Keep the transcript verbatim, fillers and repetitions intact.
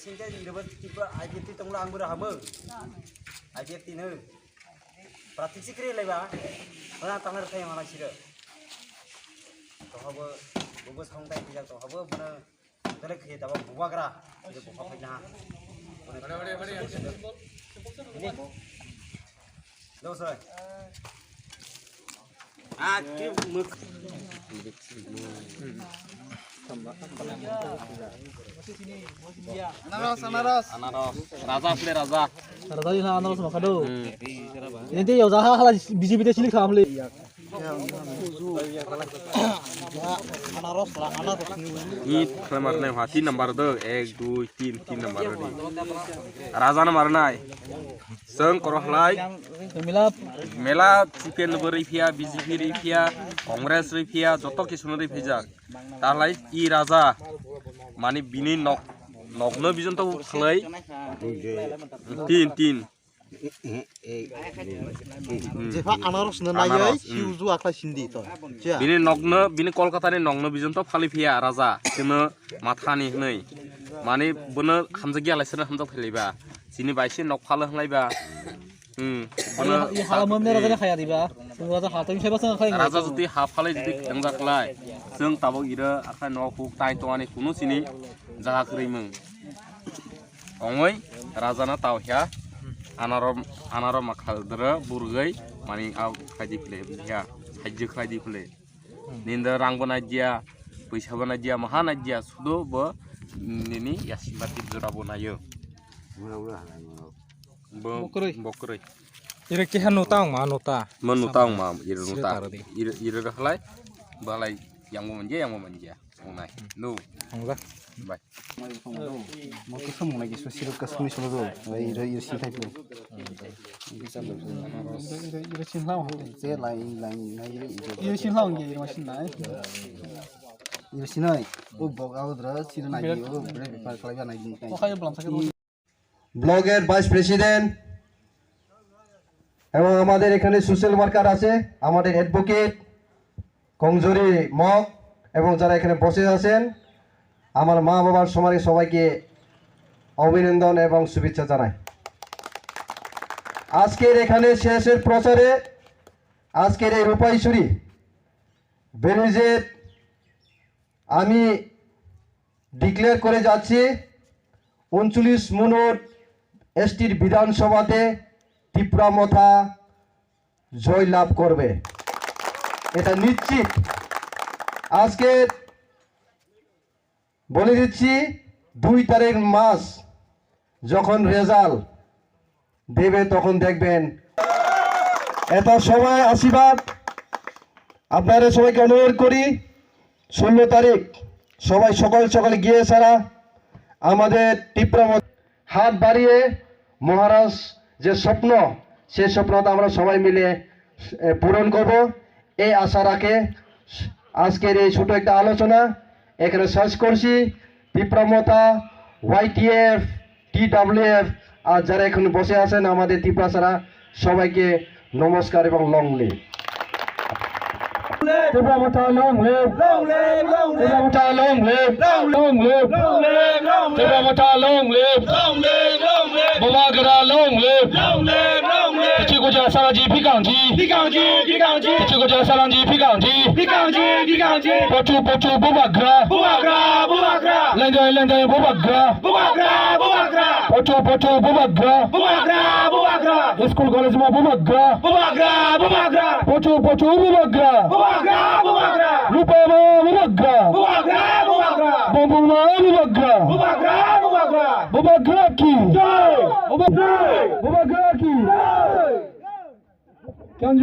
Singkhe university ba I P F T tongla ang bwrwi hamung. I P F T no. Pratik sikri leba. Mana tangar thai mana sira. Tohabo, bubo song tai bijak tohabo, mana Tele khe daba bubagra, tele buka phai na. Lo sir. Ah, ki muk. Anaros, anaros. Anaros. Raja asle raja. Raja ni anaros makado. Hmm. Ini dia usaha halal B J P dia silik hamle. Ni khlai mar nai ha, tin number do, ek, dui, tin, tin number di. Raja na mar nai. Seng koro halai. Mela. Mela C P M no bo riphiya, B J P riphiya, Congress riphiya, joto kisu no riphijak. Tahlai i raja. Mani bini nok, nok no bijon to khlai. Tin, tin. Jepha anaros no naiwi, anaros, hmm. Hiuju akhla sindi to. Bini nokno, bini Kolkata ni nokno bijon to phali phiya raja, chwngno mathani hwnwi. Mani bono hamjak ya lai seno hamjak philiba. Chini bai se nok phalo hwnlaiba. Hmm. Bono i hala mamne raja khaya diba. Raja ha to sai basa khai. Raja jodi ha phalai jodi khengjak lai. Chwng tabok ira akhai nok huk tai to ani kunu chini jaga kwrwi mung. Ongoi raja na tau hia, anaro, anaro makhal dra burgai mani au khaidi phile hia, hajje khaidi phile. Ninda rang bo naijia, puisa bo naijia, maha naijia, sudo bo nini yasima tip jora bo nayo. Bo, bokroi. Bokroi. Ira keha nota ong ma nota. Ma nota ong ma, ira nota. Ira, ira halai, balai yang bo manja, yang bo manja. Wngnai. No. Wngjak. Bai. Moto samung lagi so sirok ka sumi solo do. Bai iro iro sin thai pun. Iro iro iro sin lao. Je lai lai nai iro iro. Iro sin lao nge iro sin nai. Iro sin nai. O bok au dra sin nai o bre bepar kalai ba nai. O khai blam sa ke. ব্লকের vice president এবং আমাদের এখানে social worker আছে, আমাদের অ্যাডভোকেট কমজোরি মগ এবং যারা এখানে বসে আছেন, আমার মা বাবার সমাজে সবাইকে অভিনন্দন এবং শুভেচ্ছা জানাই। আজকের এখানে শেষের প্রচারে আজকের এই রূপাইছড়ি ব্যারিজের আমি ডিক্লেয়ার করে যাচ্ছি, ঊনচল্লিশ মুনুট এসটির বিধানসভাতে তিপ্রা মথা জয় লাভ করবে, এটা নিশ্চিত। আজকে বলে দিচ্ছি, দুই তারিখ মাস যখন রেজাল্ট দেবে তখন দেখবেন। এটা সবাই আশীর্বাদ, আপনারা সবাইকে অনুরোধ করি, ষোলো তারিখ সবাই সকাল সকাল গিয়ে সারা আমাদের তিপ্রা মথা হাত বাড়িয়ে মহারাজ যে স্বপ্ন, সেই স্বপ্নটা আমরা সবাই মিলে, এ, পূরণ করব, এই আশা রাখে আজকের এই ছোট একটা আলোচনা এখানে শেষ করছি। তিপ্রা মথা, ওয়াইটিএফ, টিডাব্লিউএফ, আর যারা এখন বসে আছেন আমাদের ত্রিপুরা ছাড়া, সবাইকে নমস্কার এবং long live. Tipra Motha long live! Long live, long live! Tipra Motha long live! Long live, long live! Long live, long live! Tipra Motha long live! Long live, long live! Bubagra long live! Long live, long live! Kichi kuja sala ji phikang ji! Phikang ji, phikang ji! Kichi kuja sala ji phikang ji! Phikang ji, phikang ji! Pochu, pochu, bubagra! Bubagra, bubagra! Lendai, lendai, bubagra! Bubagra, bubagra! Pocho, pocho, bubagra. Bubagra, bubagra. School college ma bubagra. Bubagra, bubagra. Pocho, pocho, bubagra. Bubagra, bubagra. Rupa ma bubagra. Bubagra, bubagra. Bombong ma bubagra. Bubagra, bubagra. Bubagra ki. Jai. Bubagra. Jai. Bubagra ki. Jai.